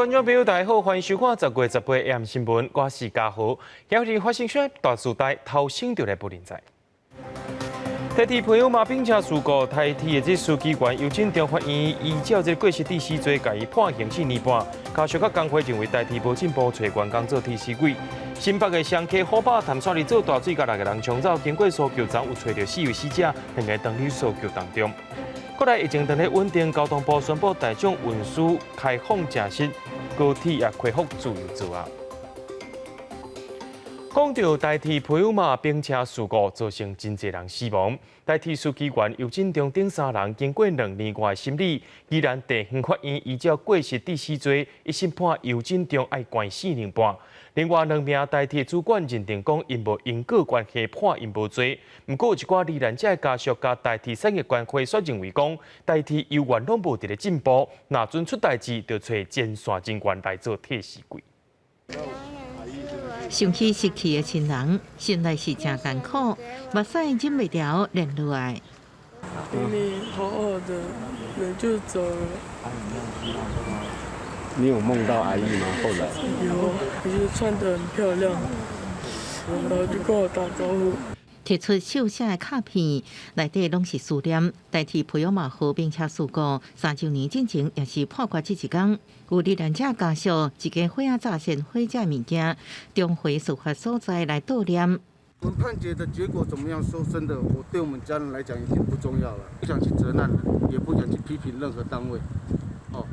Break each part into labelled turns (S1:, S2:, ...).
S1: 觀眾朋友，大家好，歡迎收看10月18 AM 新聞，我是嘉豪。今日發生啥大事代頭先就來報您知。台鐵培優瑪冰車事故，台鐵的這司機員游振中法院依照這過失致死罪，共伊判刑4年半。家屬佮工會認為台鐵無進步，揣員工做替死鬼。新北的雙溪虎霸潭紲咧做大水，共六個人沖走，經過搜救，昨有揣著四位死者，兩个當咧搜救當中。過來疫情當咧穩定，交通部宣布大眾運輸開放正式，高鐵也恢復自由座啊。講著台鐵培優瑪冰車事故，造成真濟人死亡。台鐵司機員游振中等三人經過2年外的審理，宜蘭地方法院依照過失致死罪，一審判游振中愛關4年半。另外兩名台鐵主管認定講𪜶無因果關係判𪜶無罪。毋過有一寡罹難者的家屬佮台鐵產業工會煞認為講，台鐵猶原攏無佇咧進步，若準出代誌，就揣前線人員來做替死鬼。
S2: 想起失去的親人，心內是誠艱苦，目屎忍袂牢連落來。
S3: 明明好好的，人就走了。
S4: 你有夢到阿姨嗎？後來
S3: 有，就是穿得很漂亮，然後就跟我打招呼。
S2: 提出手寫的卡片，內底攏是思念。台鐵培優瑪號冰車事故3週年進前，也是判決這一工，有罹難者家屬一家伙仔紮鮮花遮物件，重回事發所在來悼念。
S5: 我們判決的結果怎麼樣？說真的，我對我們家人來講已經不重要了。不想去責難人，也不想去批評任何單位。哦，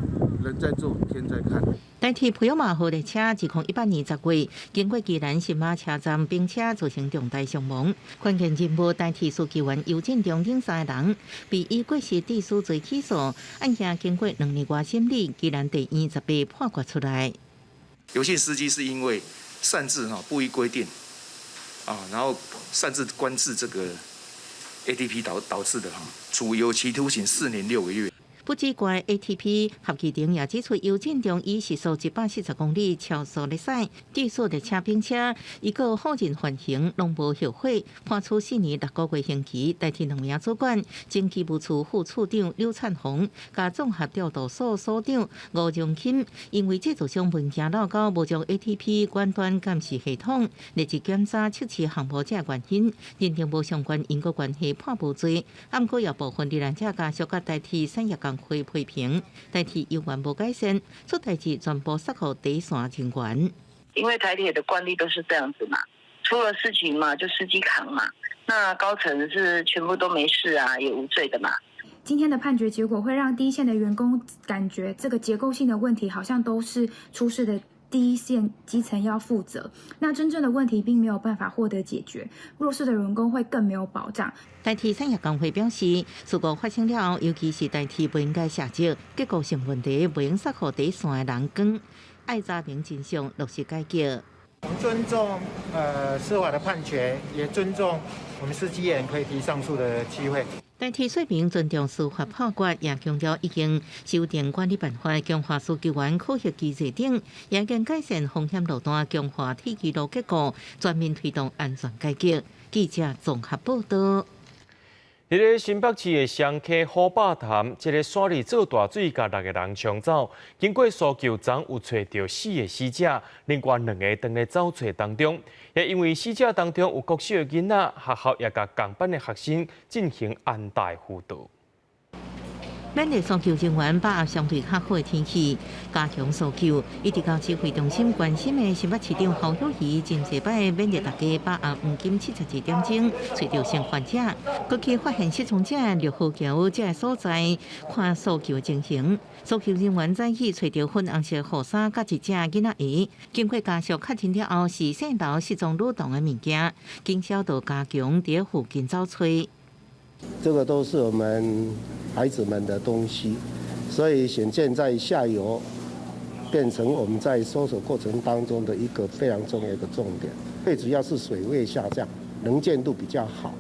S5: 人在做，天在看。
S2: 台鐵培優瑪號列車2018年10月經過宜蘭新馬車站冰車造成重大傷亡。關鍵人物台鐵司機員游振中等三個人被以過失致死罪起訴，案件經過2年外審理，宜蘭地院18判決出來。
S6: 游姓司機是因為擅自哈不依規定啊，然後擅自關置這個 ATP 導致的哈，處有期徒刑4年6個月。
S2: 不只怪 ATP，合議庭也指出，游振中以時速140公里超速咧駛，致使列車冰車，伊閣否認犯行，攏無後悔，判處4年6個月刑期。代替兩名主管，前機務處副處長柳燦宏，佮綜合調度所所長吳榮欽，因為製造商文件漏交，無將 ATP 遠端監視系統列入檢查測試項目這原因，認定無相關因果關係，判無罪。毋過有部分罹難者家屬佮台鐵產業工會批評，台鐵猶原無改善，出代誌全部殺予第一線人員。
S7: 因為台鐵的慣例都是這樣子嘛，出了事情嘛就司機扛嘛，那高層是全部都沒事啊，也無罪的嘛。
S8: 今天的判決結果會讓第一線的員工感覺這個結構性的問題好像都是出事的第一線基層要負責，那真正的問題並沒有辦法獲得解決，弱勢的員工會更沒有保障。
S2: 台鐵產業工會表示，事故發生了後，尤其是台鐵不應該卸責，結構性問題袂用殺予第一線的人扛，愛查明真相，落實解決。
S9: 我們尊重司法的判決，也尊重我們司機員可以提上訴的機會。
S2: 台鐵說明尊重司法判決，也強調已經修訂管理辦法，強化司機員考核機制等，也經改善風險路段，強化鐵記錄結構，全面推動安全改革。記者綜合報道。
S1: 佇咧新北市的雙溪虎霸潭，這个紲咧做大水，共六个人沖走。經過搜救，昨有揣著四个死者，另外兩个當咧走揣當中。也因為死者當中有國小的囡仔，學校也共仝班的學生進行安大輔導。
S2: 咱的搜救人員把握相對較好的天氣，加強搜救。一直到指揮中心關心的新北市長侯友宜，真濟擺勉勵大家把握黃金72點鐘，揣著生還者，閣去發現失蹤者6號橋這个所在，看搜救情形。搜救人員早起揣著粉紅色雨衫佮一隻囡仔鞋，經過家屬確認了後，是姓劉失蹤女童的物件，警消就加強佇附近走揣。
S10: 這個都是我們孩子們的東西，所以顯見在下游變成我們在搜索過程當中的一個非常重要的重點。最主要是水位下降，能見度比較好，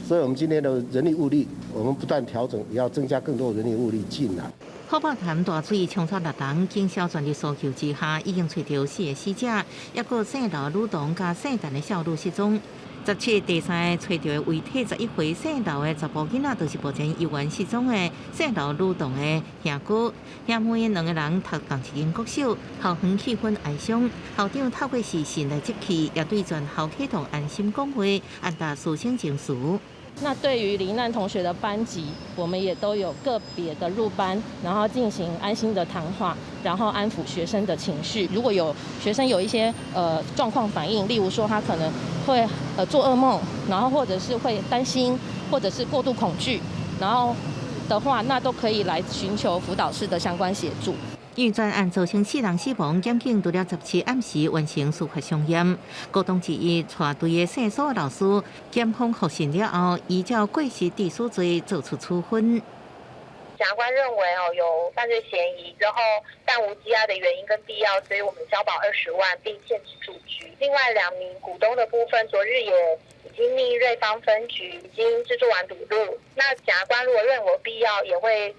S10: 所以我們今天的人力物力，我們不斷調整，也要增加更多人力物力進來。
S2: 虎霸潭大水沖走六人，警消全力搜救之下，已經揣著四个死者，抑閣姓劉女童佮姓陳的少女失蹤。17第三個揣著的遺體，11歲姓劉的查埔囡仔，就是目前猶原失蹤的姓劉女童的兄哥。兄妹兩個人讀仝一間國小，校園氣氛哀傷。校長透過視訊來接氣，也對全校啟動安心講話，安達師生情緒。
S11: 那對於罹難同學的班級，我們也都有個別的入班，然後進行安心的談話，然後安撫學生的情緒。如果有學生有一些狀況反應，例如說他可能會做噩夢，然後或者是會擔心，或者是過度恐懼，然後的話，那都可以來尋求輔導室的相關協助。
S2: 因為案造成四人死亡，檢警除了17暗時完成司法相驗。股東之一帶隊的姓蘇老師，檢方複審了後，依照過失致死罪作出處分。
S12: 檢察官認為哦有犯罪嫌疑之後，但無羈押的原因跟必要，所以我們交保20萬並限制住居。另外兩名股東的部分，昨日也已經密瑞芳分局已經製作完筆錄。那檢察官如果認為必要，也會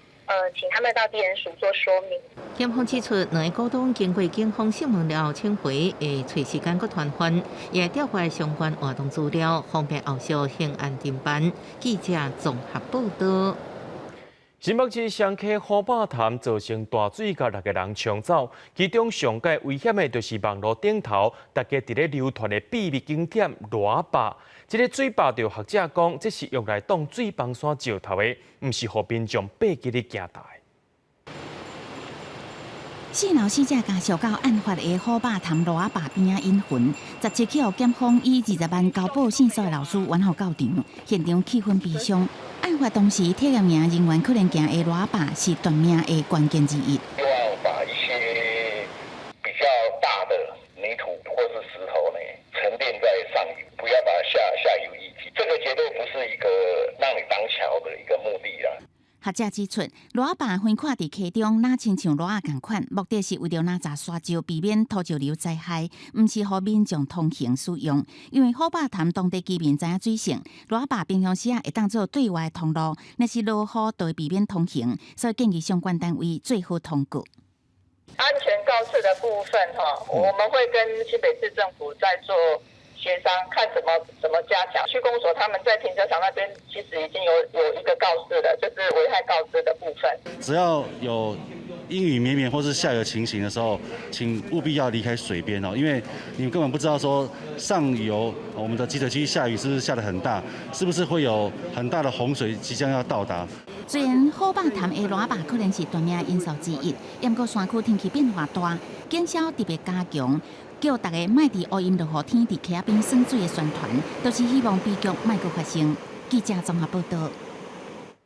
S12: 請他們到地檢署做說明。
S2: 檢方指出，兩个股東經過警方訊問了後，請回會揣時間閣傳喚，也調閱相關活動資料，方便後續刑案偵辦。記者綜合報道。
S1: 新北市雙溪虎霸潭造成大水，共六个人衝走，其中上蓋危險的就是網路頂頭，大家佇咧流傳的秘密景點蚵仔壩。這个水壩就學者講，這是用來擋水崩山石頭的，毋是予民眾爬起咧行踏的。
S13: 四樓死者家屬到案發的虎霸潭蚵仔壩邊仔引魂，17去予檢方以20萬交保勝訴的老師冤予到場，現場氣氛悲傷。案發當時，體驗營人員可能行的蚵仔壩是斷命的關鍵之一。
S14: 希望把一些比較大的泥土或是石頭呢，沉澱在上游，不要把下下游淤積。這個絕對不是一個讓你當橋的一個目的啦。
S13: 學者指出，蚵仔壩橫跨佇溪中，若親像蚵仔仝款，目的是為著攔截沙石，避免土石流災害，毋是予民眾通行使用。因為虎霸潭當地居民知影水性，蚵仔壩平常時啊會當做對外通路，若是落雨就會避免通行，所以建議相關單位做好通告。
S12: 安全告示的部分，哈，我們會跟新北市政府再做協商，看怎麼加強。區公所他們在停車場那邊其實已經有一個告示了，就是危害告知的部分。
S15: 只要有陰雨綿綿或是下雨的情形的時候，請務必要離開水邊哦，因為你根本不知道說上游我們的集水區下雨是不是下得很大，是不是會有很大的洪水即將要到達。
S13: 雖然虎霸潭的蚵仔壩可能是斷命因素之一，毋過山區天氣變化大，警消特別加強。叫大家莫佇烏陰落雨天佇溪仔邊耍水的宣傳，都是希望悲劇莫閣發生。記者綜合報道。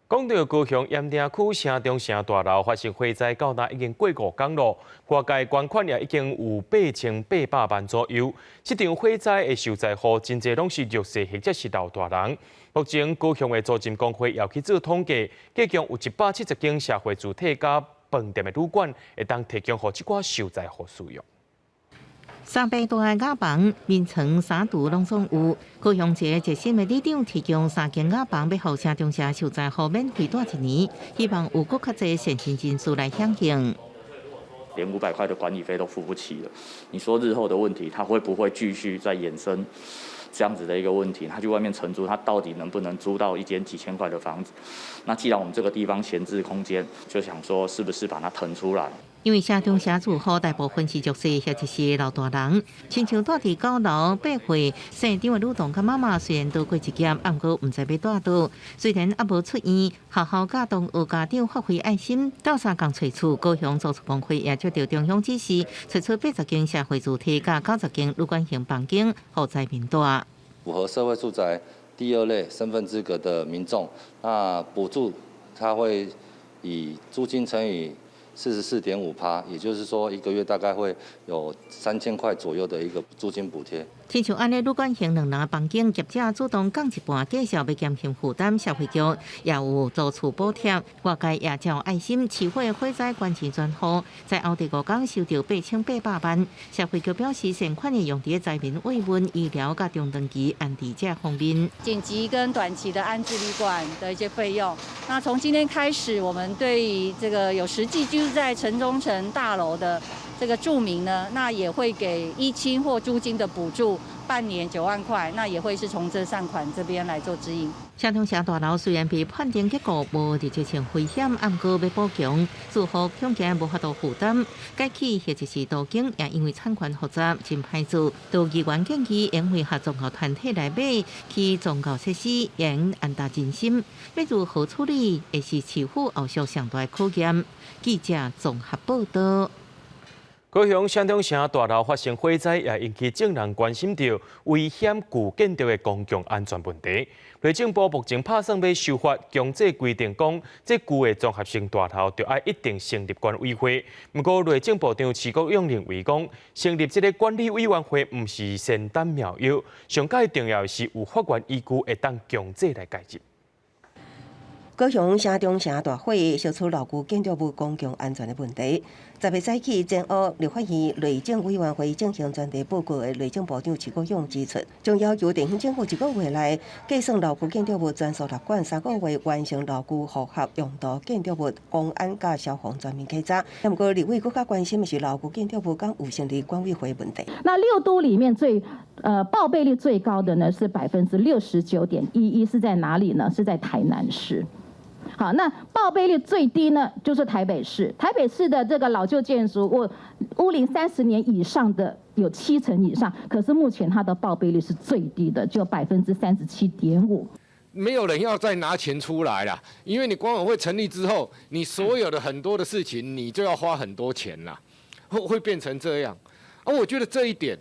S1: 講到高雄鹽埕區城中城大樓發生火災，到今已經過5工咯，外界捐款也已經有8800萬左右。這場火災的受災戶真濟攏是弱勢或者是老大人。目前高雄的租賃公會也去做統計，計共有170間社會住宅佮飯店的旅館，會當提供予這寡受災戶使用。
S2: 300多个瓦房、眠床、衫櫥攏總有。高雄一个熱心的里長提供三間瓦房，欲予城中城受災戶免費蹛一年，希望有閣較濟善心人士來響應。
S16: 連500塊的管理費都付不起了，你說日後的問題，他會不會繼續再衍生這樣子的一個問題？他去外面承租，他到底能不能租到一間幾千塊的房子？那既然我們這個地方閒置空間，就想說是不是把它騰出來？
S2: 因為城中城住戶大部分是弱勢或者是老大人，親像蹛佇九樓8歲姓張的女童佮媽媽雖然逃過一劫，毋過毋知欲蹛佗。雖然猶無出院，學校佮同學家長發揮愛心，鬥相共揣厝。高雄租厝公會也接著中央指示，揣出80間社會住宅佮90間旅館型房間，予災民蹛。
S17: 符合社會住宅第二類身份資格的民眾，那補助他會以租金乘以44.5%，也就是說一個月大概會有3000塊左右的一個租金補貼。
S2: 親像按呢旅館型兩人房間，業者主動降一半，價數欲減輕負擔，社會局也有租厝補貼，外界也照愛心市會火災捐錢專戶，在後第5工收著8800萬。社會局表示，善款會用佇災民慰問、醫療佮中長期安置這方面。
S18: 緊急跟短期的安置旅館的一些費用。那從今天開始，我們對於這個有實際居住在城中城大樓的這個住民呢，那也會給一清或租金的補助，半年9萬塊，那也會是從這善款這邊來做支應。
S2: 城中城大樓雖然被判定結構無直接性危險，毋過欲補強，住戶恐驚無法度負擔。改起或者是都更，也因為產權複雜，真歹做。都議員建議，應會合宗教團體來買，起宗教設施，應安達人心。欲如何處理，會是市府後續上大考驗。記者綜合報道。
S1: 高雄城中城大樓發生火災，也引起眾人關心著危險舊建築的公共安全問題。內政部目前拍算欲修法，強制規定講，這舊的綜合性大樓著愛一定成立管委會。毋過內政部長徐國勇認為講，成立這个管理委員會毋是仙丹妙藥，上蓋重要的是有法源依據，會當強制來介入。
S19: 高雄城中城大火，燒出老舊建築物公共安全的問題。10日早起，前往立法院內政委員會進行專題報告的內政部長徐國勇指出，將要求地方政府一個月內計算老舊建築物全數納管，3個月完成老舊複合用途建築物公安佮消防全面檢查。毋過立委閣較關心的是老舊建築物敢有成立管委會問題。
S20: 那六都裡面最報備率最高的呢是69.11%，是在哪裡呢？是在台南市。好，那報備率最低呢，就是台北市。台北市的這個老舊建築物，屋齡30年以上的有七成以上，可是目前它的報備率是最低的，就37.5%。
S21: 沒有人要再拿錢出來了，因為你管委會成立之後，你所有的很多的事情，你就要花很多錢啦，會變成這樣。而我覺得這一點，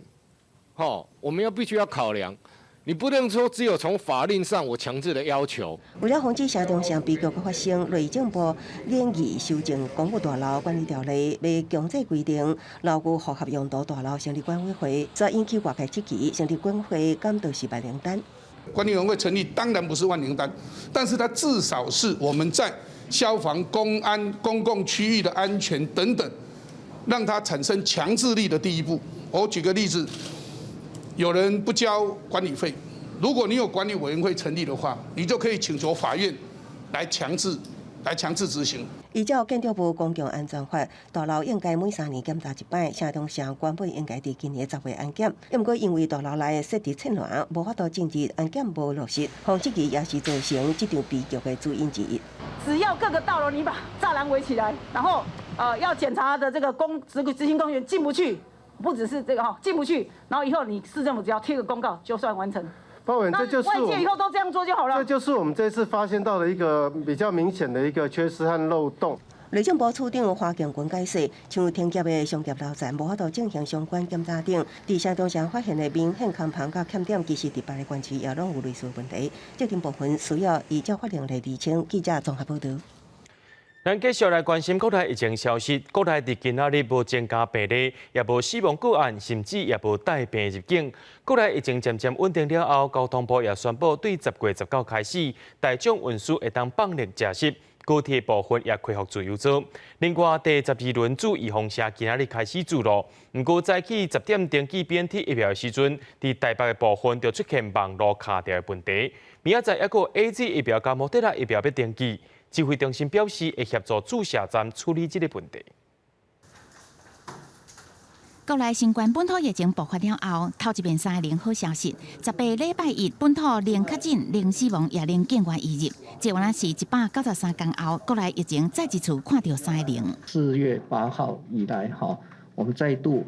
S21: 我們要必須要考量。你不能說只有從法令上我強制的要求。
S19: 為了防止城中城悲劇閣發生，內政部擬議修正公務大樓管理條例，欲強制規定老舊複合用途大樓成立管委會，煞引起外界質疑，成立管委會敢就是萬靈丹？
S22: 管理委員會成立當然不是萬靈丹，但是它至少是我們在消防、公安、公共區域的安全等等，讓它產生強制力的第一步。我舉個例子。有人不交管理費，如果你有管理委員會成立的話，你就可以請求法院來強制執行。
S19: 依照建築物公共安全法，大樓應該每3年檢查一擺，城中城原本應該佇今年10月安檢，毋過因為大樓內設置柵欄，無法度進入安檢無落實，方質疑也是造成這場悲劇的主因之一。
S23: 只要各個大樓你把柵欄圍起來，然後要檢查的這個公執行公員進不去。不只是這個哈進不去，然後以後你市政府只要貼個公告就算完成。
S5: 包委，這就是
S23: 外界以後都這樣做就好了。
S5: 這就是我們這次發現到的一個比較明顯的一個缺失和漏洞。
S19: 內政部處長華勁群解釋，像停業的商業樓層無法度進行相關檢查等，佇城中城發現的明顯空棚佮欠點，其實佇別个縣市也攏有類似問題。這種部分需要依照法令來釐清。記者綜合報導。
S1: 咱繼續來關心國內疫情消息。國內佇今仔日無增加病例，也無死亡個案，甚至也無帶病入境。國內疫情漸漸穩定了後，交通部也宣布，對10月19開始，大眾運輸會當放任食肆，高鐵部分也恢復自由座。另外，第12輪注預防射今仔日開始注咯。毋過早起10點登記 BNT 疫苗的時陣，佇台北的部分就出現網路卡著的問題。明仔載猶閣有 AZ 疫苗佮莫德納疫苗欲登記。指揮中心表示會協助注射站處理這个問題。
S13: 國內新冠本土疫情爆發了後，頭一遍三个零好消息。18禮拜一，本土零確診、零死亡，也零境外移入。這原來是193天後，國內疫情再一次看著三个零。
S24: 4月8號以來，哈，我們再度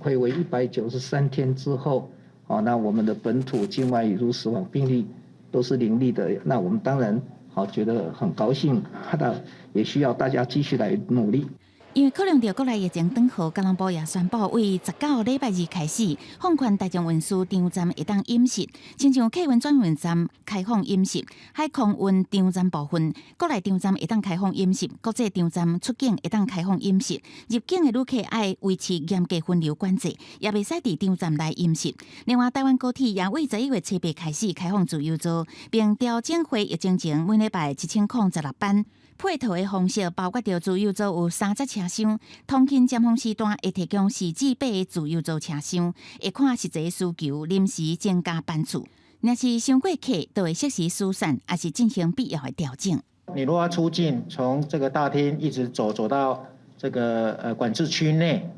S24: 睽違193天之後，哦，那我們的本土境外移入死亡病例都是零例的，那我們當然好覺得很高興，那也需要大家繼續來努力。
S13: 因為考量著國內疫情轉好，交通部也宣布，對19禮拜二開始，放寬大眾運輸場站會當飲食，親像客運轉運站開放飲食，海空運場站部分，國內場站會當開放飲食，國際場站出境會當開放飲食，入境的旅客愛維持嚴格分流管制，也袂使佇場站內飲食。另外，台灣高鐵也對11月初8開始開放自由座，並調整回疫情前每禮拜1016班。配套的方式包括著自由座有30節車廂，通勤尖峰時段會提供4至8個自由座車廂，會看實際需求臨時增加班次。若是傷過客，就會適時疏散，抑是進行必要的調整。
S9: 你如果要出境，從這個大廳一直走走到這個管制區內，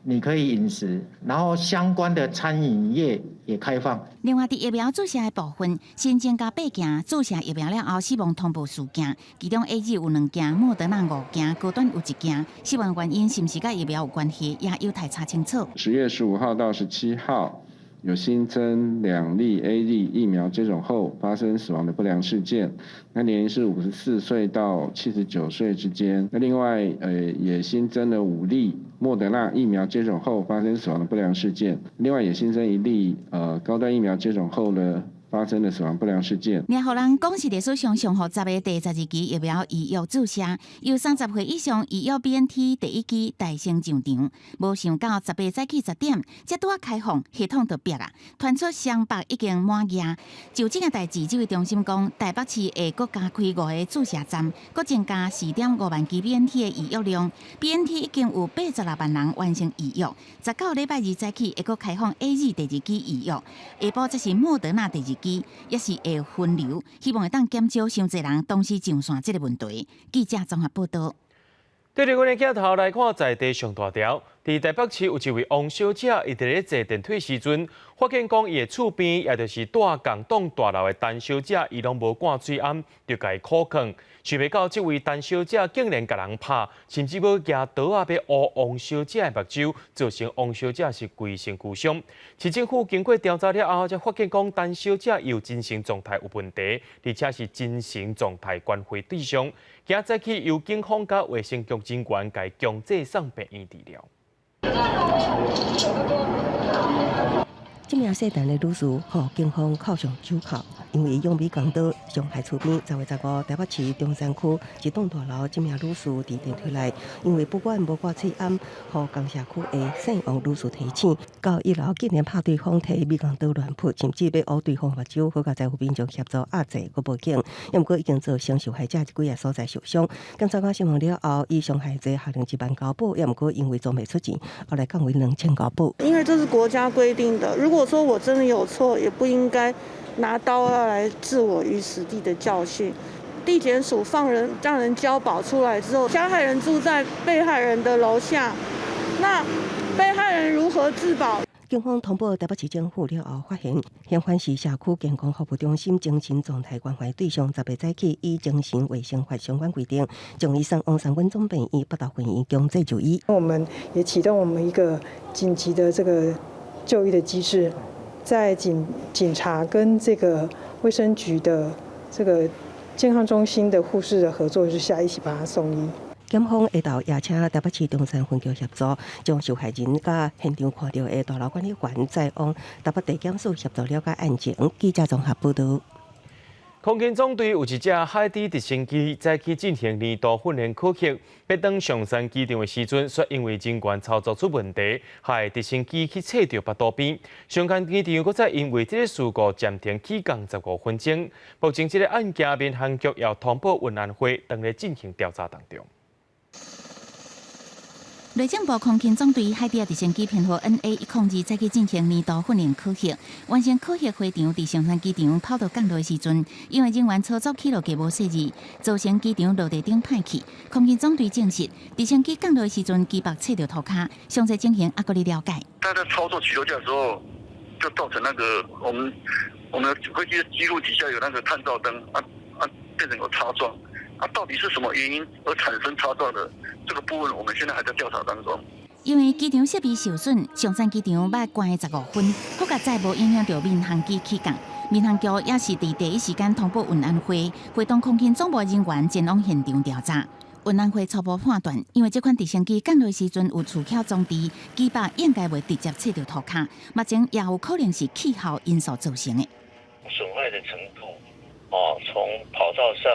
S9: 你可以飲食，然後相關的餐飲業也開放。
S13: 另外，佇疫苗注射的部分，新增加八件注射疫苗了後死亡通報事件，其中 AZ 有兩件，莫德納五件，高端有一件。死亡原因是毋是佮疫苗有關係，也有待查清楚。
S3: 10月15號到17號，有新增2例 AZ 疫苗接種後發生死亡的不良事件，那年齡是54歲到79歲之間。那另外，也新增了5例莫德納疫苗接種後發生死亡的不良事件，另外也新增1例高端疫苗接種後呢發生的死亡不良事件。
S13: 也予人講是歷史上上複雜的第十二期疫苗預約注射，由30歲以上預約 BNT 第一劑代先上場，無想到18早起10點，才拄仔開放系統就逼啊，傳出雙北已經滿額。就這個代誌，指揮中心講，台北市會閣加開五個注射站，閣增加4.5萬劑 BNT 的預約量。BNT 已經有86萬人完成預約，19禮拜二早起會閣開放 AZ 第二劑預約，下晡則是莫德納第二劑，也是會分流，希望會當減少傷濟人同時上線這個問題。記者綜合報導。
S1: 對著阮的鏡頭來看，在地上大條，佇台北市有一位王小姐，伊佇咧坐電梯時陣，發現講伊的厝邊，也就是蹛仝棟大樓的陳小姐，伊攏無掛喙罨，就共伊苦勸。想袂到這位陳小姐竟然共人拍，甚至閣舉刀仔欲烏王小姐的目睭，造成王小姐是規身軀傷。市政府經過調查了後，才發現講陳小姐有精神狀態有問題，而且是精神狀態關懷對象。今早起由警方佮衛生局人員共伊強制送病院治療。
S19: 這名姓陳的女士，予警方銬上手銬，因為用美工刀傷害厝邊。10月15，台北市中山區一棟大樓，這名女士佇電梯內，因為不管無掛喙罨，予仝社區的姓王女士提醒，到一樓竟然拍對方提美工刀亂撲，甚至欲烏對方目睭，好佳哉有民眾協助壓制，閣報警。毋過已經造成受害者幾个所在受傷。檢察官審問了後，以傷害罪下令1萬交保，也毋過因為準備出錢，後來降為2000交保。
S4: 因為這是國家規定的，如果說我真的有錯，也不應該拿刀要來置我於死地的教訓。地檢署放人讓人交保出來之後，加害人住在被害人的樓下，那被害人如何自保？
S19: 警方通報台北市政府了後，發現嫌犯是社區健康服務中心精神狀態關懷對象，10日早起依精神衛生法相關規定，將伊送王三軍總病院北投分院強制就醫。
S6: 我們也啟動我們一個緊急的這個就醫的機制，在警察跟這個衛生局的這個健康中心的護士的合作之下，一起把他送醫。
S19: 檢方下晝也請台北市中山分局協助，將受害人佮現場看著的大樓管理員載往台北地檢署協助了解案情。記者綜合報導。
S1: 空勤總隊有一隻海獅直升機早起進行年度訓練考核，欲轉松山機場的時陣，卻因為人員操作出問題，害直升機去切著腹肚邊。松山機場閣再因為這个事故暫停起降15分鐘。目前這个案件，民航局也通報運安會，正咧進行調查當中。
S13: 內政部空勤總隊海獅直升機編號 NA102早起進行年度訓練考核，完成考核飛場佇松山機場跑道降落的時陣，因為人員操作起落架無細膩，造成機場落地燈歹去。空勤總隊證實，直升機降落的時陣，機腹切著塗跤，詳細情形猶閣咧了解。
S14: 他在操作起落架的時候，就造成那個我們飛機機腹底下有那個探照燈啊，變成有擦撞。啊，到底是什麼原因而產生擦撞的這個部分，我們現在還在調查當中。
S13: 因為機場設備受損，松山機場欲關15分，好佳哉無影響著民航機起降。民航局也是佇第一時間通報運安會，會同空勤總部人員前往現場調查。運安會初步判斷，因為這款直升機降落時陣有磁橇裝置，機腹應該袂直接切著塗跤，目前也有可能是氣候因素造成的。
S7: 損壞的程度，哦，從跑道上。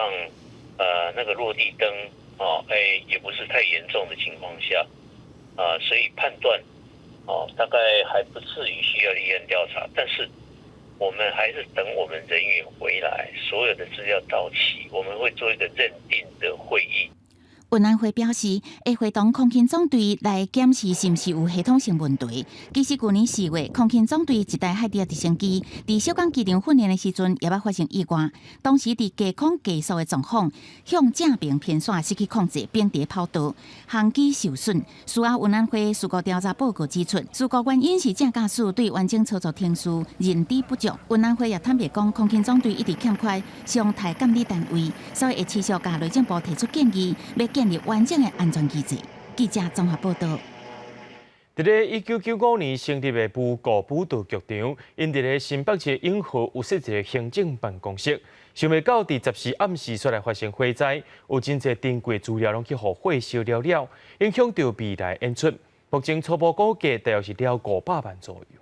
S7: 那個落地燈哦，也不是太嚴重的情況下，啊，所以判斷哦，大概還不至於需要立案調查。但是我們還是等我們人員回來，所有的資料到齊，我們會做一個認定的會議。
S13: 運安會表示，會會同空勤總隊來檢視是毋是有系統性問題。其實舊年4月，空勤總隊一台海蝶直升機佇小港機場訓練的時陣，也捌發生意外。當時佇低空低速的狀況，向正爿天線失去控制，反佇跑道，航機受損。事後運安會事故調查報告指出，事故原因是正駕駛對完整操作程序認知不足。運安會也坦白講，空勤總隊一直欠缺常態監理單位，所以會持續共內政部提出建議，欲建立完整的安全機制。記者綜合報導。
S1: 佇咧1995年成立的吳哥舞蹈劇場，𪜶佇咧新北市永和有設一个行政辦公室，想袂到佇14暗時煞來發生火災，有真濟珍貴資料攏去予火燒了了，影響著未來演出。目前初步估計大約是了500萬左右。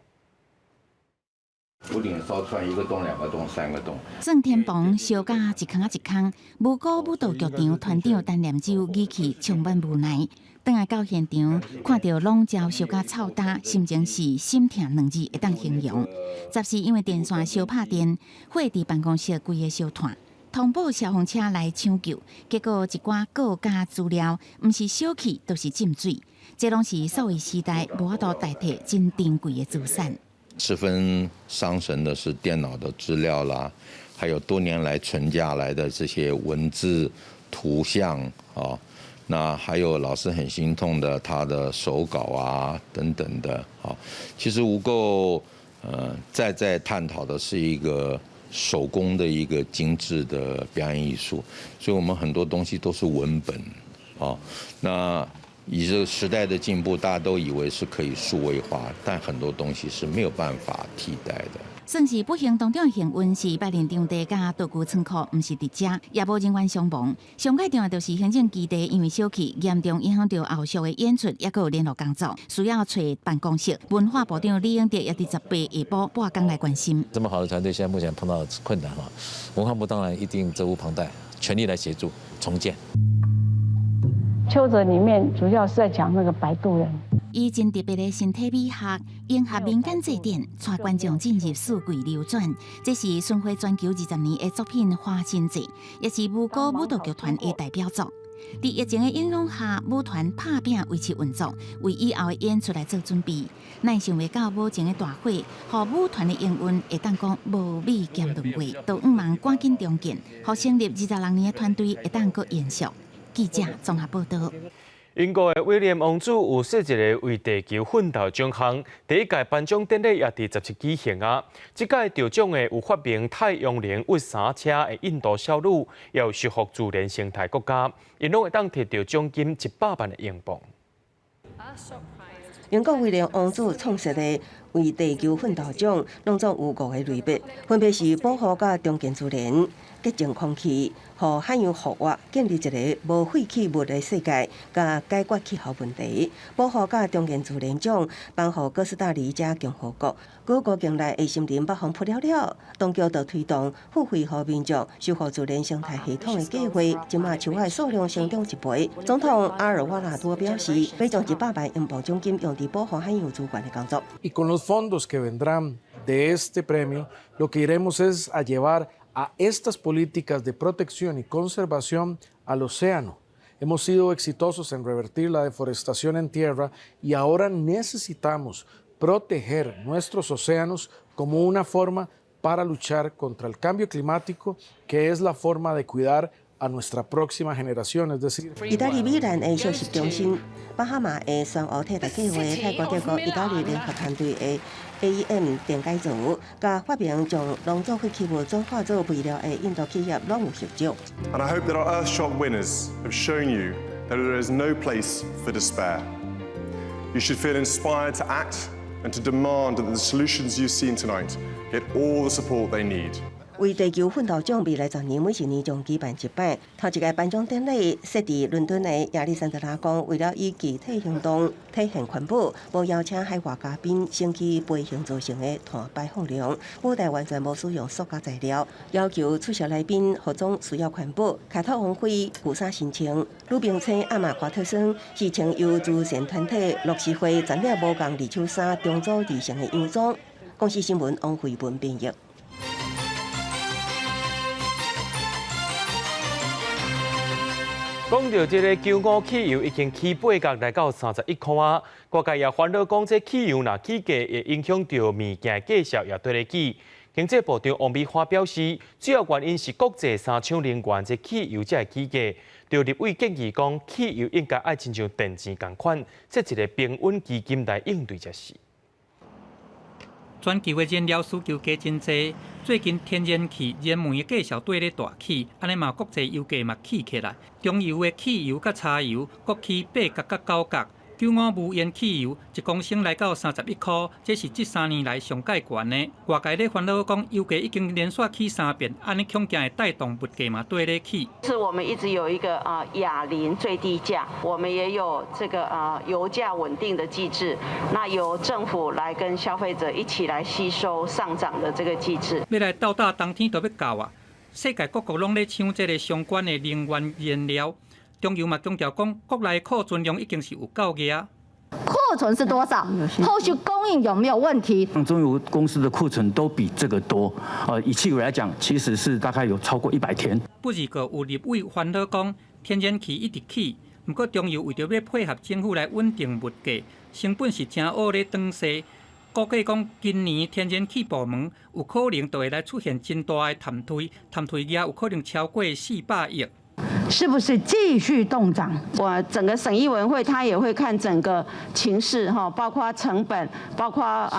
S8: 屋頂燒穿一個洞、兩個洞、三個洞。
S13: 算天棚燒甲一空仔一空，吳哥舞蹈劇場團長陳念洲語氣充滿無奈。轉來到現場，看著攏焦燒甲臭焦，心情是心疼兩字會當形容。14因為電線燒拍電，火佇辦公室規个燒炭，通報消防車來搶救，結果一寡稿佮資料，毋是燒去，就是浸水。這攏是數位時代無法度代替真珍貴的資產。
S8: 十分傷神的是電腦的資料啦，還有多年來存下來的這些文字、圖像啊，那還有老師很心痛的他的手稿啊等等的啊。其實吳哥，在探討的是一個手工的一個精緻的表演藝術，所以我們很多東西都是文本啊。那以這個時代的進步，大家都以為是可以數位化，但很多東西是沒有辦法替代的。
S13: 算是不幸當中的幸運是百靈場地佮道具倉庫，毋是佇遮，也無人員傷亡。上蓋重要就是行政基地，因為燒去嚴重影響著後續的演出，抑閣有聯絡工作，需要揣辦公室。文化部長李永得也佇18下晡半工來關心。
S10: 這麼好的團隊，現在目前碰到困難哈，文化部當然一定責無旁貸，全力來協助重建。
S11: 邱澤裡面主要是在講那個擺渡人。
S13: 以真特別的身體美學，迎合民間祭典，帶觀眾進入四季流轉。這是巡迴全球20年的作品《花神祭》，也是吳哥舞蹈劇團的代表作。佇疫情的影響下，舞團拍拚維持運作，為以後的演出來做準備。哪會想袂到無情的大火，予舞團的營運會當講無米兼論話，都向望趕緊重建，予成立26年的團隊會當閣延續。記者綜合報導。
S1: 英國的威廉王子有設一个為地球奮鬥獎項，第一屆頒獎典禮也佇17舉行啊。這屆得獎的有發明太陽能鬱衫車的印度少女，也有修復自然生態國家，𪜶攏會當摕著獎金100萬的英鎊。
S19: 英國威廉王子創設的為地球奮鬥獎，攏總有五個類別，分別是保護佮重建自然、潔淨空氣、予海洋復活、建立一个無廢棄物的世界，佮解決氣候問題。保護佮重建自然獎，頒予哥斯達黎加共和國。各國境內的森林北風撲了了，當局就推動付費予民眾修復自然生態系統的計劃，這馬樹仔數量成長一倍。總統阿爾瓦拉多表示，欲將100萬英鎊獎金用佇保護海洋資源的工作。
S12: Y con los fondos que vendrán de este premio, lo que iremos es a llevar a estas políticas de protección y conservación al océano. Hemos sido exitosos en revertir la deforestación en tierra y ahora necesitamos proteger nuestros océanos como una forma para luchar contra el cambio climático, que es la forma de cuidar a nuestra próxima generación, es decir。
S19: 意大利米蘭的小息中心，巴哈馬的珊瑚替代計劃，泰國、德國、意大利聯合團隊的 AEM 電解槽，佮發明將農作廢棄物轉化做肥料的印度企業攏有獲獎。
S25: And I hope that our Earthshot winners have shown you that there is no place for despair. You should feel inspired to act and to demand that the solutions you've seen tonight get all the support they need.
S19: 為地球奮鬥獎未來10年每一年將舉辦一擺。頭一屆頒獎典禮設佇倫敦的亞歷山德拉宮，為了以具體行動體現環保，無邀請海外嘉賓，先去飛行造成的碳排放量。舞台完全無使用塑膠材料，要求出席來賓服裝需要環保。凱特王妃舊衫新穿，女明星阿瑪華特森是穿由慈善團體樂施會全領無仝二手衫重組而成的洋裝。公視新聞王慧文編譯。
S1: 講著這个95汽油已經起8角來到31箍啊！外界也煩惱講，這汽油若起價會影響著物件價數也綴咧起。經濟部長王美花表示，主要原因是國際三廠能源這汽油才會起價。著立委建議講，汽油應該愛親像電錢仝款，設一个平穩基金來應對這事。
S2: 全球的燃料需求加真濟，最近天然氣、燃煤的價數綴咧大起，按呢嘛國際油價嘛起起來，中油的汽油佮柴油閣起八角佮九角，95無煙汽油一公升來到31箍，這是這3年來上蓋懸的。外界咧煩惱講，油價已經連續起三遍，按呢恐驚會帶動物價嘛綴咧起。
S15: 是我們一直有一個啊亞零最低價，我們也有這個啊油價穩定的機制，那由政府來跟消費者一起來吸收上漲的這個機制。
S2: 欲來鬥膽冬天就欲到啊！世界各國攏咧搶這个相關的能源燃料。中油嘛強調講，國內庫存量已經是有夠額。
S16: 庫存是多少？後續供應有沒有問題？
S17: 中油公司的庫存都比這個多。以汽油來講，其實是大概有超過100天。
S2: 不過有立委煩惱講，天然氣一直起，毋過中油為著欲配合政府來穩定物價，成本是誠烏咧轉勢。估計講，今年天然氣部門有可能就會來出現真大的趁推，趁推額有可能超過400億。
S16: 是不是繼續凍漲？
S15: 我整個省議委員會，他也會看整個情勢哈，包括成本，包括客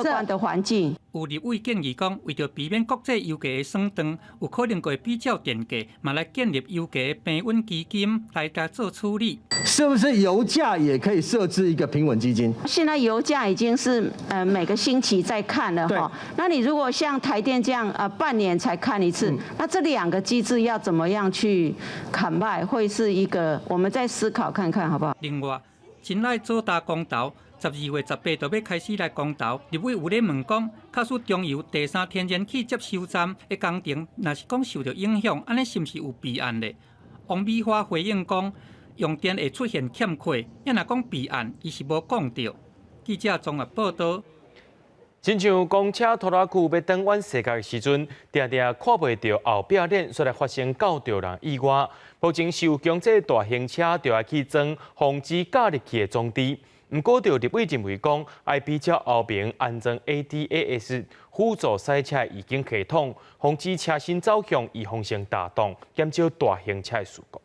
S15: 觀的環境。
S2: 有立委建議講，為著避免國際油價的損斷，有可能會比照電價，嘛來建立油價平穩基金來共做處理。
S18: 是不是油價也可以設置一個平穩基金？
S15: 現在油價已經是每個星期在看了哈。那你如果像台電這樣半年才看一次，那這兩個機制要怎麼樣去 combine，會是一個我們再思考看看，好不好？
S2: 另外，真愛做大公投，12月18就欲開始來公投。立委有咧問講，假使中油第三天然氣接收站的工程，若是講受著影響，按呢是毋是有備案咧？王美花回應講，用電會出現欠缺，抑若講備案，伊是無講著。記者綜合報導。
S1: 親像公車拖拉庫欲轉彎踅角的時陣，定定看袂著後壁鏈，煞來發生轎著人意外。目前是有強制大型車著愛去裝防止轎入去的裝置。毋過，著立委認為講，愛比照歐盟安裝 ADAS 輔助賽車預警系統，防止車身走向預防性打擋，減少大型車的事故。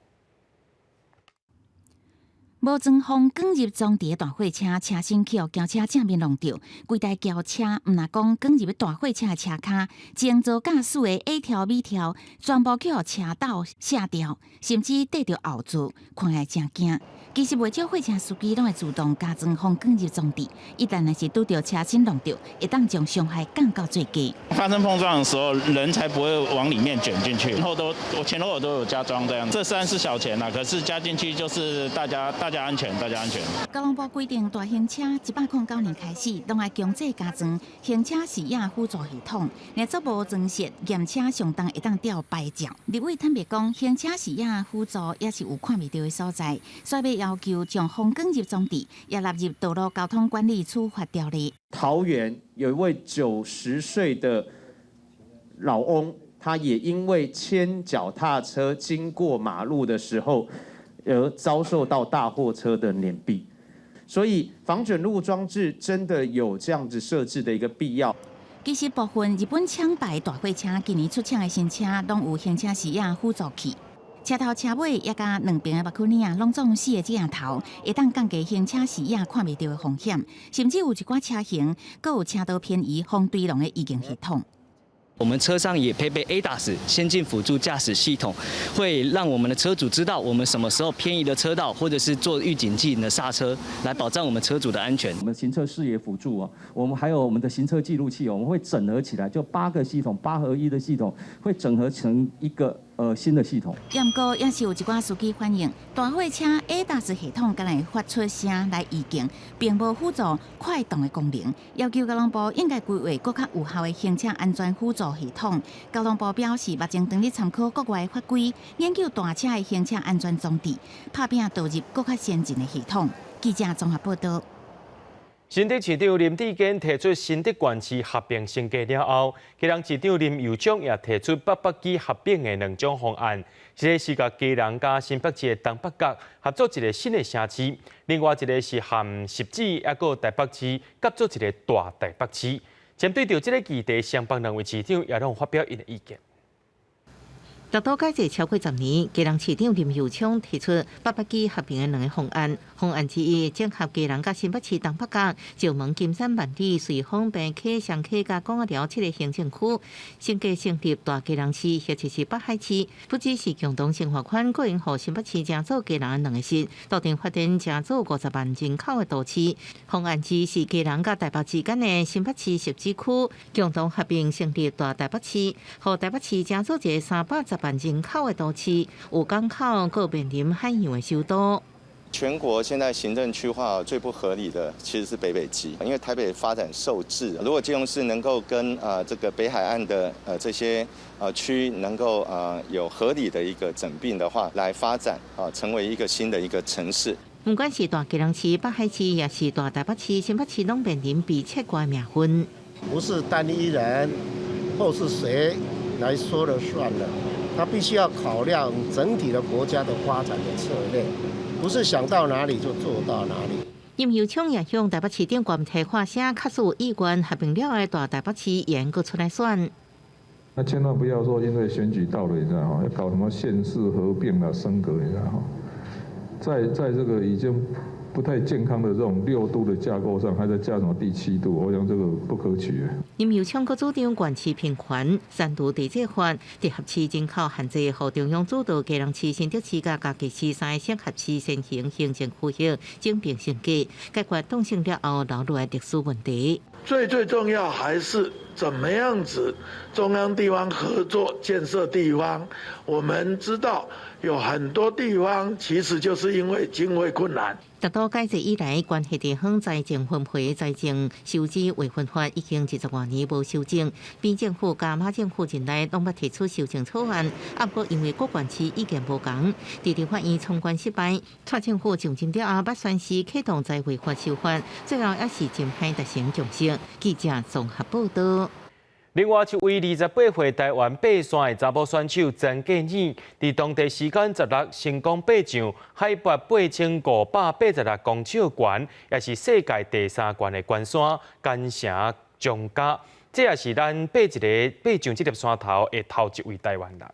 S13: 無裝防捲入裝置的大貨車，車身去予轎車正面挵著，規台轎車毋但講捲入大貨車的車跤，前座駕駛的 A 條、B 條全部去予車斗卸掉，甚至綴著後座，看起來誠驚。其實袂少貨車司機攏會自動加裝防捲入裝置，一旦若是拄著車身挵著，會當將傷害降到最低。
S26: 發生碰撞的時候，人才不會往裡面捲進去。後都我前後都有加裝這樣，這雖然是小錢啦，可是加進去就是大家大家安全，大家安全。
S13: 交通部規定，大型車109年開始，攏愛強制加裝行車視野輔助系統。若做無裝設，驗車上重會當吊牌照。立委坦白講，行車視野輔助也是有看袂著的所在，所以欲要求將防捲入裝置也納入道路交通管理處罰條例。
S27: 桃園有一位90歲的老翁，他也因為牽腳踏車經過馬路的時候，而遭受到大貨車的碾斃。所以防捲入裝置真的有這樣子設置的一個必要。
S13: 其實部分日本廠牌大貨車今年出廠的新車，攏有行車視野輔助器。車頭車尾也佮兩邊的目鏡仔，攏總四個鏡頭，會當降低行車視野看袂著的風險，甚至有一寡車型，閣有車道偏移防墜廊的預警系統。
S28: 我們車上也配備 ADAS 先進輔助駕駛系統，會讓我們的車主知道我們什麼時候偏移的車道，或者是做預警性的剎車，來保障我們車主的安全。
S29: 我們行車視野輔助啊，我們還有我們的行車記錄器，我們會整合起來，就八個系統，8合1的系統，會整合成一個新的系統。
S13: 毋過也是有一寡司機反映，大貨車 ADAS 系統敢若會發出聲來預警，並無輔助快擋的功能。要求交通部應該規劃閣較有效的行車安全輔助系統。交通部表示，目前正佇參考國外法規，研究大車的行車安全裝置，拍拚導入閣較先進的系統。記者綜合報導。
S1: 新竹市長林智堅提出新竹縣市合併升格了後，基隆市長林右昌也提出北北基合併的兩種方案，一个是共基隆佮新北市的東北角合做一个新的城市，另外一个是和汐止抑閣台北市合做一个大台北市。針對著這个議題，雙北兩位市長也攏發表𪜶的意見。
S3: 六都改制超過10年，基隆市長林右昌提出北北基合併的兩個方案。方案之一，整合基隆佮新北市東北角、石門、金山、萬里、瑞芳、平溪、雙溪佮港仔寮七个行政區，升格成立大基隆市或者是北海市。不只是共同生活圈，閣會予新北市成做基隆的兩个市，鬥陣發展成做50萬人口的都市。方案二是基隆佮台北之間的新北市汐止區，共同合併成立大台北市，予台北市成做一个310萬人口的都市，有港口，閣面臨海洋的首都。
S4: 全國現在行政區劃最不合理的其實是北北基，因為台北發展受制。如果基隆市能夠跟這個北海岸的這些區能夠有合理的一個整併的話，來發展啊，成為一個新的一個城市。
S3: 不管是大基隆市、北海市，抑是大台北市、新北市，攏面臨被切割的命運。
S5: 不是單一人或是誰來說了算了。他必須要考量整體的國家的發展的策略，不是想到哪裡就做到哪裡。
S3: 林右昌也向台北市長關提發聲，確實有意願合併了的大台北市，會閣出來選。
S9: 那千萬不要說因為選舉到了，你知道哈，要搞什麼縣市合併啊、升格，你知道哈，在這個已經不太健康的這種六都的架構上，還在加什麼第七都？我想這個不可取。
S3: 林右昌閣主張縣市平權、刪除地籍法、直轄市人口限制，予中央主導基隆市、新竹市佮嘉義市三个省轄市先行行政區域整併升格，解決當選了後留落來歷史問題。
S20: 最最重要還是怎麼樣子中央地方合作建設地方。我們知道有很多地方其實就是因為經費困難。
S3: 六都改制以來，關係地方財政分配、財政收支劃分法已經20多年無修正。扁政府佮馬政府任內攏捌提出修正草案，啊，毋過因為各縣市意見無仝，佇立法院闖關失敗。蔡政府上任了後，捌宣示啟動財劃法修法，最後也是真歹達成共識。記者綜合報道。
S1: 另外一位28歲台灣爬山的查某選手曾建義，佇當地時間16成功爬上海拔8586公尺懸，也是世界第三懸的懸山干城章嘉。這也是咱爬一个爬上這粒山頭的頭一位台灣人。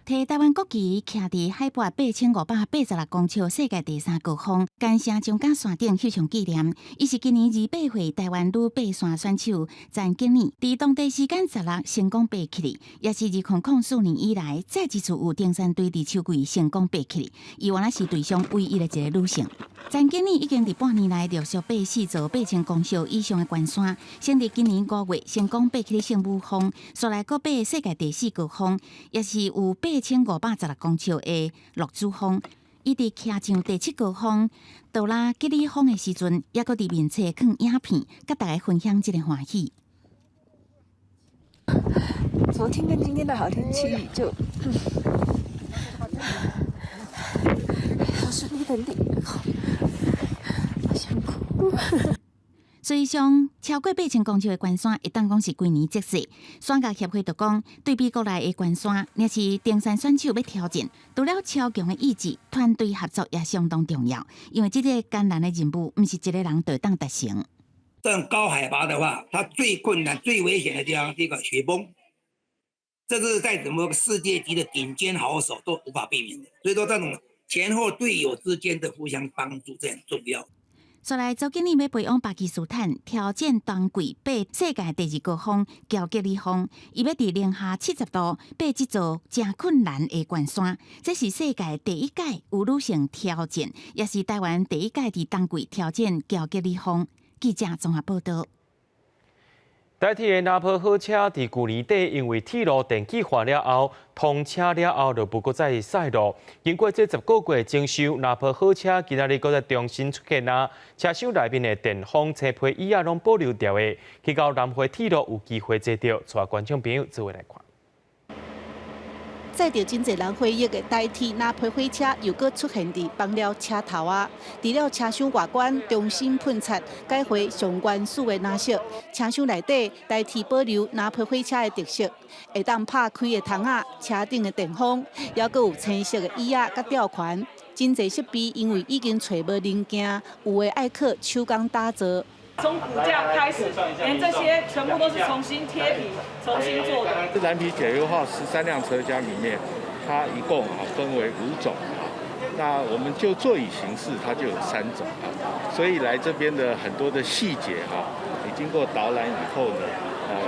S13: 提台灣國旗徛佇海拔8586公尺世界第三高峰干城章嘉山頂翕相紀念。伊是今年28歲台灣女爬山選手陳景妮，佇當地時間16成功爬起來，也是2004年以來再一次有登山隊佇秋季成功爬起來。伊原來是隊上唯一的一个女性。陳景妮已經佇半年內陸續爬四座8000公尺以上的懸山，先佇今年5月成功爬起聖母峰，紲來閣爬世界第四高峰，也是有8516公尺的綠珠峰。伊佇徛上第七高峰多拉吉里峰的時陣，猶閣佇面冊囥影片，佮大家分享這個歡喜。
S21: 昨天跟今天的好天氣就好順利登頂，好想哭。
S13: 實際上，超過8000公尺的懸山，會當講是規年積雪。山岳協會就講，對比國內的懸山，若是登山選手欲挑戰，除了超強的意志，團隊合作也相當重要。因為這个艱難的任務，毋是一个人就會當達成。
S22: 這種高海拔的話，它最困難、最危險的地方，第一個雪崩，這是在什麼世界級的頂尖好手都無法避免的。所以說，這種前後隊友之間的互相幫助，這很重要。
S13: 紲來，周經理欲飛往巴基斯坦挑戰冬季爬世界第二高峰喬吉里峰，伊欲佇零下70度爬這座誠困難的懸山，這是世界第一屆有女性挑戰，也是台灣第一屆佇冬季挑戰喬吉里峰。記者綜合報道。
S1: 台鐵的南部火車佇舊年底因為鐵路電氣化了後，通車了後就無閣再駛路。經過這10個月整修，南部火車今仔日閣再重新出現啊！車廂內面的電風車皮椅仔攏保留著的。去到南迴鐵路有機會坐著，帶觀眾朋友做伙來看。
S6: 載著真濟人回憶的台鐵藍皮火車又閣出現佇枋寮車頭仔。除了車廂外觀重新噴漆，改回上原始的藍色，車廂內底台鐵保留藍皮火車的特色，會當拍開的窗仔、車頂的電風，猶閣有青色的椅仔佮吊環。真濟設備因為已經揣無零件，有的愛靠手工打造。
S7: 從骨架開始，連這些全部都是重新貼皮、重新做的。
S8: 這藍皮解憂號13輛車廂裡面，它一共分為5種啊。那我們就座椅形式，它就有3種啊。所以來這邊的很多的細節哈，你經過導覽以後呢，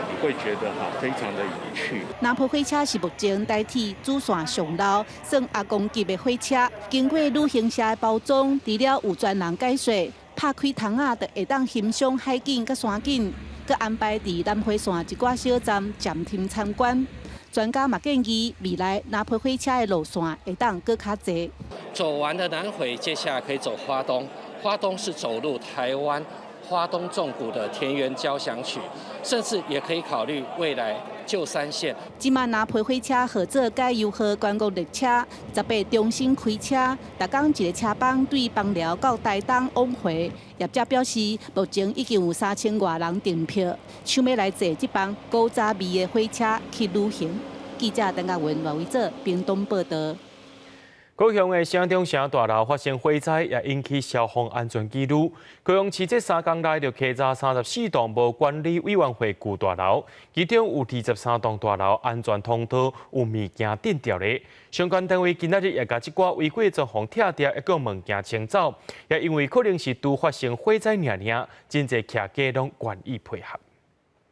S8: 你會覺得哈非常的有趣。
S6: 藍皮火車是目前台鐵主線上老算阿公級的火車，經過旅行社的包裝，除了有專人解說，拍開窗仔就會當欣賞海景佮山景，閣安排佇南迴線一寡小站暫停參觀。專家嘛建議，未來藍皮火車的路線會當閣較濟。
S10: 走完的南迴，接下來可以走花東，花東是走入台灣花東縱谷的田園交響曲，甚至也可以考慮未來舊山線。
S6: 這馬藍皮火車號做解憂號觀光列車，18重新開車，逐工一个車班對枋寮到台東往回。業者表示，目前已經有3000外人訂票，想欲來坐這班古早味的火車去旅行。記者鄧家文、賴偉哲屏東報導。
S1: 高雄的城中城大樓發生火災，也引起消防安全疑慮。高雄市這3工內就稽查34棟無管理委員會舊大樓，其中有23棟大樓安全通道有物件釘著咧。相關單位今仔日也共這寡違規裝潢拆掉，抑閣物件清走。也因為可能是拄發生火災爾爾，真濟徛家攏願意配合。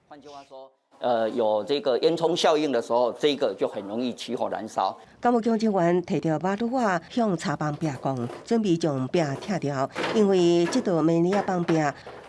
S11: 換句話說，有這個煙囪效應的時候，這個就很容易起火燃燒。
S19: 工務局人員提著馬擼仔向柴枋壁講，準備將壁拆掉，因為這道迷你仔枋壁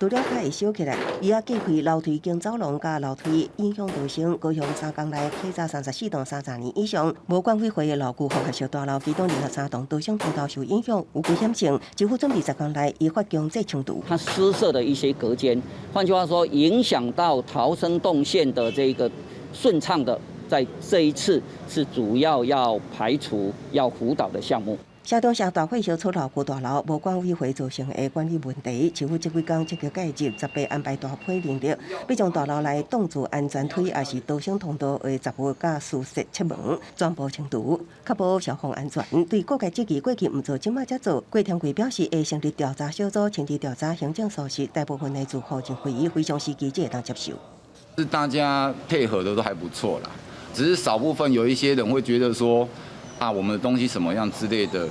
S19: 除了較會燒起來，伊也隔開樓梯間走廊佮樓梯，影響逃生。高雄3工內稽查34棟30年以上無管委會的老舊複合式大樓，其中23棟逃生通道受影響，有危險性，政府準備10工內依法強制清除。
S11: 它私設的一些隔間，換句話說，影響到逃生動線的這個順暢的。在這一次是主要要排除要輔導的項目。
S19: 城中城大火燒出老舊大樓無管委會造成的管理問題，市府這幾工積極介入，十八安排大批人力，欲將大樓內擋住安全梯，抑是逃生通道的雜物佮私設鐵門全部清除，確保消防安全。對各界質疑過去毋做，這馬才做，郭添貴表示會成立調查小組，親自調查行政疏失，大部分的住戶認為非常時期這會當接受。
S12: 是大家配合的都還不錯啦。只是少部分有一些人會覺得說，啊，我們的東西什麼樣之類的，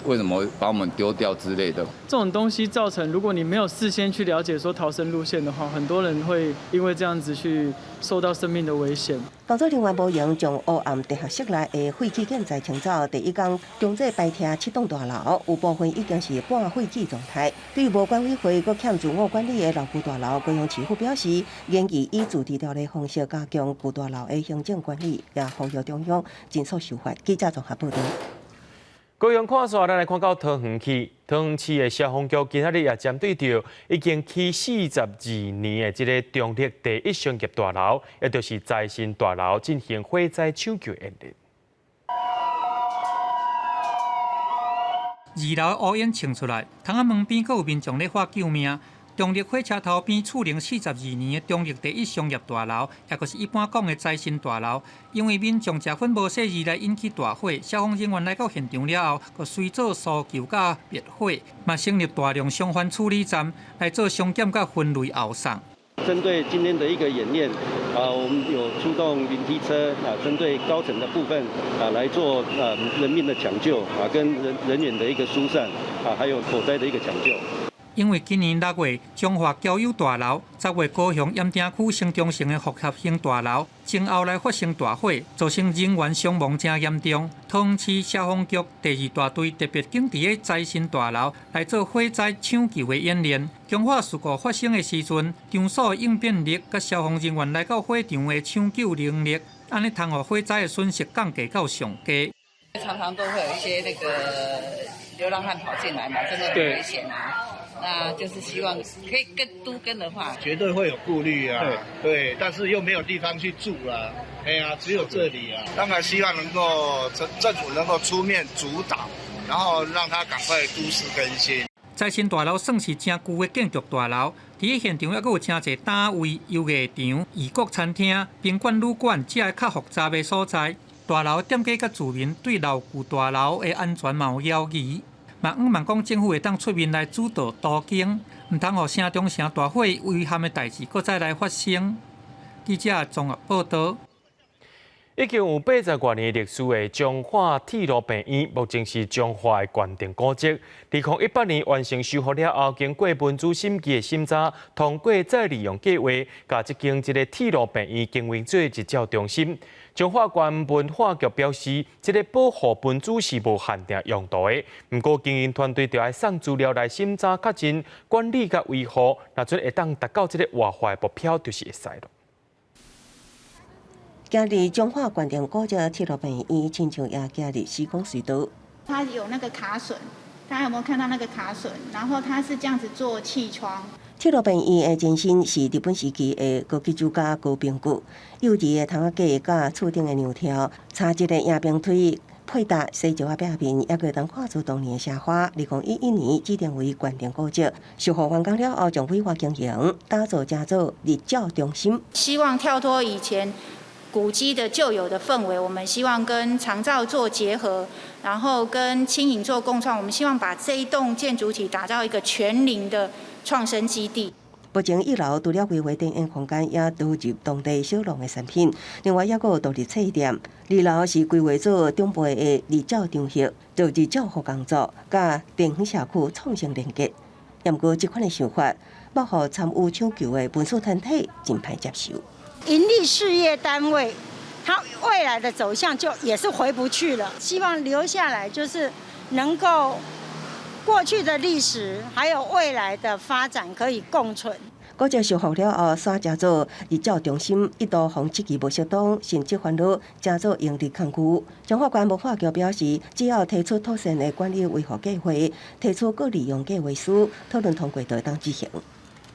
S12: 為什麼把我們丟掉之類的？
S14: 這種東西造成，如果你沒有事先去了解說逃生路線的話，很多人會因為這樣子去受到生命的危險。
S19: 工作人員無閒將烏暗地下室內的廢氣建材清走，第一工強制排拆七棟大樓，有部分已經是半廢棄狀態。對於無管委會閣欠自我管理的老舊大樓，高雄市府表示，研議以自治條例方式加強舊大樓的行政管理，也呼籲中央盡速修法。記者綜合報導。
S1: 高雄看煞，咱來看到桃園去。桃園市的消防局今仔日也針對著已經起42年的這个中壢第一商業大樓，也就是財神大樓進行火災搶救演練。
S2: 二樓烏煙衝出來，窗仔門邊閣有民眾咧喊救命。中壢火車頭邊厝齡42年的中壢第一商業大樓，也就是一般講的財神大樓，因為民眾食薰無細膩來引起大火，消防人員來到現場了後，閣隨做搜救佮滅火，嘛成立大量傷患處理站來做傷檢佮分類後送。
S23: 針對今天的一個演練，啊，我們有出動雲梯車啊，針對高層的部分啊來做啊人命的搶救啊，跟人員的一個疏散啊，還有火災的一個搶救。
S2: 因為今年6月，彰化郊遊大樓、10月高雄鹽埕區城中城的複合型大樓，前後來發生大火，造成人員傷亡誠嚴重。桃園市消防局第二大隊特別警佇个財神大樓來做火災搶救的演練。強化事故發生的時陣，場所應變力佮消防人員來到火場的搶救能力，按呢通予火災的損失降低到上低。
S24: 常常都會有一些那個流浪漢跑進來嘛，真的很危險啊。那
S15: 那就是希望可以跟都更的話，
S16: 絕對會有顧慮啊。對，但是又沒有地方去住啦。哎呀，只有這裡啊。當然希望能夠政府能夠出面主導，然後讓他趕快都市更新。
S2: 財神大樓算是誠舊的建築大樓，佇咧現場猶閣有誠濟單位、遊藝場、異國餐廳、賓館旅館，這个較複雜的所在。大樓店家佮住民對老舊大樓的安全嘛有猶疑，嘛向望講政府會當出面來主導都更，毋通予城中城大火遺憾的代誌閣再來發生。記者綜合報導。
S1: 已經有80外年歷史的彰化鐵路病院，目前是彰化的縣定古蹟。2018年完成修復了後，經過文資審議的審查，通過再利用計劃，共這間這个鐵路病院經營做日照中心。彰化縣文化局表示，這个保護文資是無限定用途的，毋過經營團隊著愛送資料來審查確認管理佮維護，若準會當達到這个活化的目標，就是會使囉。
S19: 行佇彰化縣定古蹟鐵路病院，親像也行入時光隧道。
S17: 它有那個卡榫，大家有沒有看到那個卡榫？然後它是這樣子做氣窗。
S19: 鐵路病院的前身是日本時期的高級酒家高冰閣，幼兒的窗仔架佮厝頂的娘柱，插一个迎賓梯，配搭西石仔壁面，猶閣會當看出當年的奢華。2011年指定為縣定古蹟，修復完工了後，將委託經營，打造成做日照中心。
S17: 希望跳脫以前古蹟的舊有的氛圍，我們希望跟長照做結合，然後跟青銀做共創。我們希望把這一棟建築體打造一個全齡的創生基地。
S19: 目前一樓除了規劃展演空間，也導入當地小農的產品。另外，猶閣有獨立冊店。二樓是規劃做長輩的日照場域，做日照護工作，佮地方社區創生連結。毋過，這款的想法，予參與搶救的文史團體真歹接受。
S18: 營利事業單位，它未來的走向就也是回不去了。希望留下來，就是能夠過去的歷史，還有未來的發展可以共存。
S19: 古蹟修復了後，煞成做日照中心，一度予質疑無適當，甚至煩惱成做營利空區。彰化縣文化局表示，只要提出妥善的管理維護計劃，提出閣利用計劃書，討論通過就會當執行。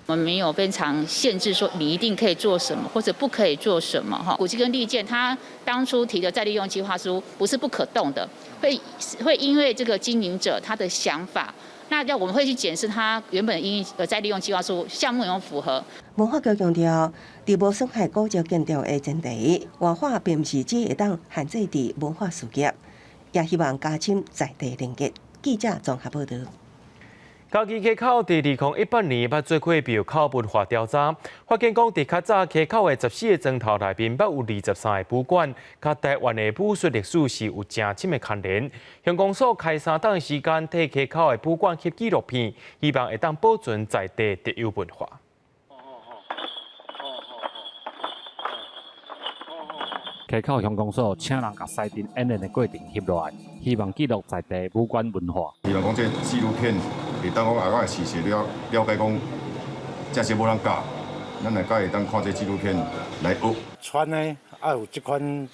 S19: 我們沒有非常限制說你一定可以做什麼或者不可以做什麼哈。古蹟跟綠建，他當初提的再利用計劃書不是不可動的，會因為這個經營者他的想法，那要我們會去檢視他原本應再利用計劃書項目有沒有符合。文化局強調，佇無損害古蹟建築的前提，活化並毋是只會當限制佇文化事業，也希望加深在地連結。記者綜合報導。
S1: 嘉義溪口佇2018年捌做過廟口文化調查，發現講佇較早溪口的14個莊頭內面，捌有23個武館，佮台灣的武術歷史是有誠深的牽連。鄉公所開3冬的時間，替溪口的武館翕紀錄片，希望會當保存在地特有文化。
S20: 溪口鄉公所請人共西鎮演練的過程翕落來，希望記錄在地武館文化。
S21: 希望講這紀錄片會當講啊，我事實了了解講，這些無人教，咱來才會當看這紀錄片來學。
S22: 傳的愛有這款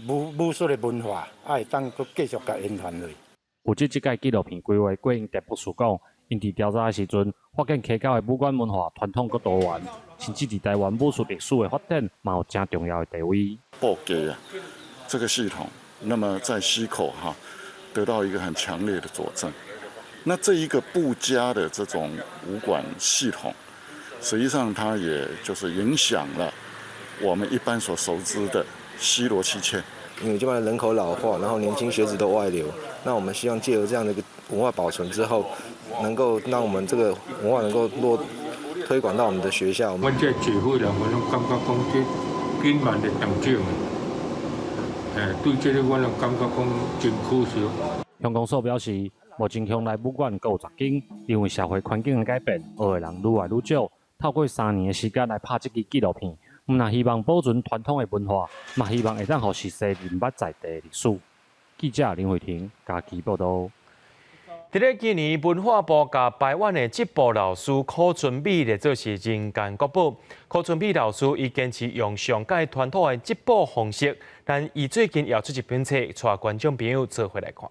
S22: 武術的文化，愛會當閣繼續共延傳落去。
S20: 負責這屆紀錄片規劃郭英哲博士講，𪜶佇調查的時陣，發現溪口的武館文化傳統閣多元，甚至佇台灣武術歷史的發展，嘛有誠重要的地位。
S23: 布家啊，這個系統，那麼在溪口哈，得到一個很強烈的佐證。那這一個布家的這種武館系統，實際上它也就是影響了我們一般所熟知的西螺七塹。
S24: 因為這邊人口老化，然後年輕學子都外流，那我們希望借由這樣的一個文化保存之後，能夠讓我們這個文化能夠落推廣到我們的學校。
S25: 阮這協會人，我攏感覺講這緊慢的成長，對這個我攏感覺講真可惜。
S20: 鄉公所表示，目前鄉內武館閣有10間，因為社會環境的改變，學的人愈來愈少。透過3年的時間來拍這支紀錄片，毋但希望保存傳統的文化，嘛希望會當予後世認捌在地的歷史。記者林慧婷嘉義報導。
S1: 佇咧今年文化部共排灣的織布老師柯春美列做是人間國寶。柯春美老師伊堅持用上蓋傳統的織布方式，但伊最近也出一本冊，帶觀眾朋友做伙來看。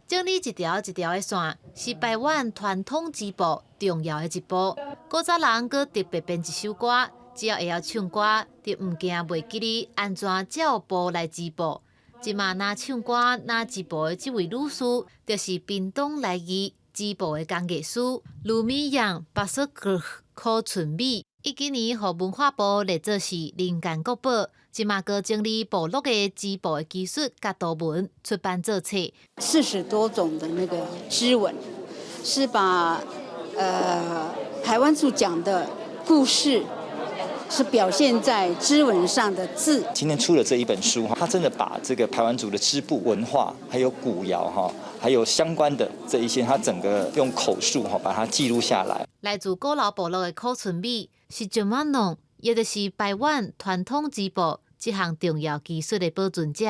S3: 整理一條一條的線，是排灣傳統織布重要的一步。古早人閣特別編一首歌，只要會曉唱歌，就毋驚袂記得按怎照布來織布。這馬若唱歌、若織布的這位女士，就是屏東來義織布的工藝師盧美陽巴索克柯春美。伊今年予文化部列做是人間國寶，這馬閣整理部落的織布的技術佮圖文出版做冊。
S4: 40多種的那個織紋，是把排灣族講的故事，是表現在織紋上的字。
S5: 今天出了這一本書，他真的把這個排灣族的織布文化，還有古謠哈，還有相關的這一些，他整個用口述哈把它記錄下來。
S3: 來自古老部落的柯春美是石馬農，也就是排灣傳統織布這項重要技術的保存者。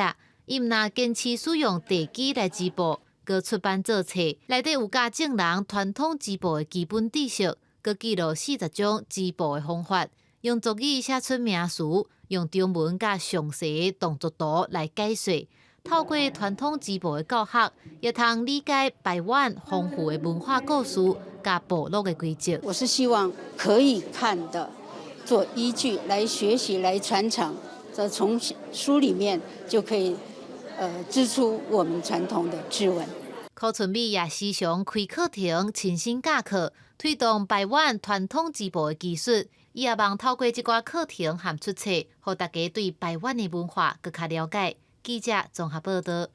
S3: 伊毋但堅持使用地機來織布，閣出版做冊，內底有教眾人傳統織布的基本知識，閣記錄40種織布的方法，用族語寫出名詞，用中文佮詳細動作圖來解說。透過傳統織布的教學，也通理解排灣豐富的文化故事佮部落的規則。
S4: 我是希望可以看的，做依據來學習、來傳承，這從書裡面就可以，織出我們傳統的織紋。
S3: 柯春美也時常開課程，親身教課，推動排灣傳統織布的技術。伊也望透過這寡課程和出冊，予大家對排灣的文化閣較了解。記者綜合報道。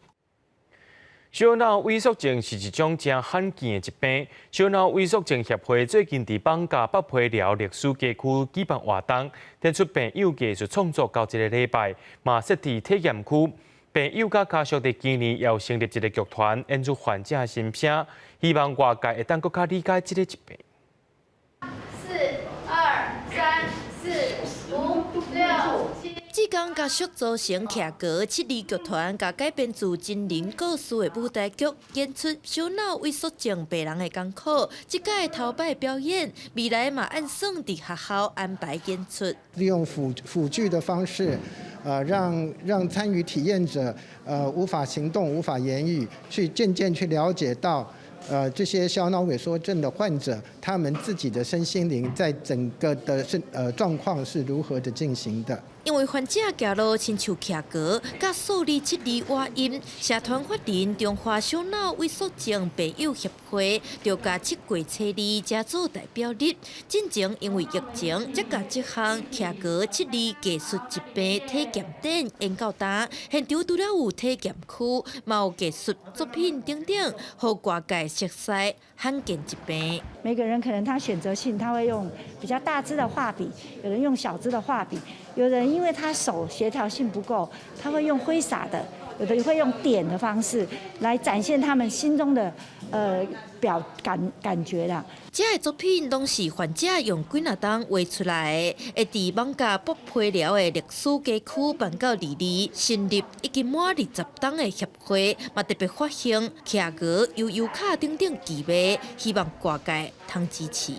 S1: 小腦萎縮症是一種誠罕見的疾病。小腦萎縮症協會最近佇艋舺北皮寮歷史街區舉辦活動，展出病友藝術創作到這个禮拜，嘛設置體驗區。病友佮家屬佇今年也有成立一个劇團，演出患者的心聲，希望外界會當閣較理解這个疾病。
S9: 4、2、3、4、5、6、7。
S13: 志工家屬組成徛閣七字劇團，共改編自真人故事的舞台劇演出小腦萎縮症病人的艱苦。這屆頭擺表演，未來嘛按算佇學校安排演出。
S26: 利用輔具的方式，讓參與體驗者，無法行動、無法言語，去漸漸去了解到，這些小腦萎縮症的患者，他們自己的身心靈在整個的狀況是如何的進行的。
S13: 因為患者行路親像徛閣，佮數字七字倚音，社團法人中華小腦萎縮症病友協會就共7月初2才做代表日。進前因為疫情，才共這項徛閣七字藝術疾病體驗展延到今。現場除了有體驗區，嘛有藝術作品等等，予外界熟悉罕見疾病。
S27: 每個人可能他選擇性，他會用比較大支的畫筆，有人用小支的畫筆，有人因為他手協調性不夠，他會用揮灑的，有的會用點的方式來展現他們心中的表感覺啦。
S13: 這个作品攏是患者用幾若冬畫出來的，會佇艋舺剝皮寮的歷史街區辦到22，成立已經滿20冬的協會，嘛特別發行徛閣、悠悠卡等等旗賣，希望外界通支持。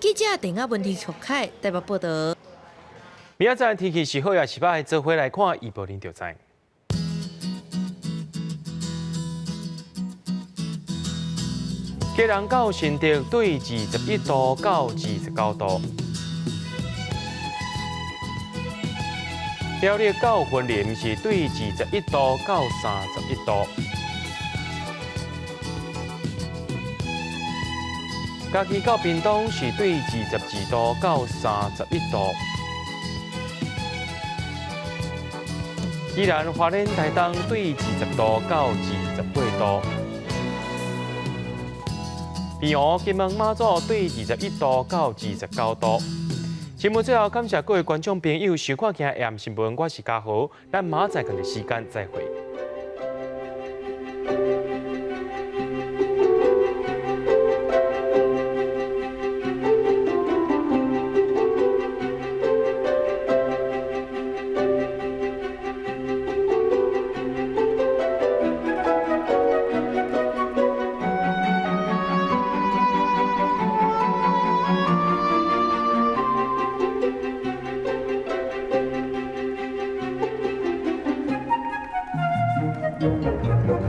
S13: 記者鄭亞文、徐凱台北報道。
S1: 明仔載天氣是好抑是歹，做伙來看預報，恁就知。基隆到新竹對21度到29度，苗栗到雲林是對21度到31度，嘉義到屏東是對22度到31度，宜蘭花蓮台東對20度到28度。平湖、金門、馬祖對21度到29度。新聞最後感謝各位觀眾朋友收看今日 AM 新聞，我是嘉豪，咱明仔載同一時間再會。視。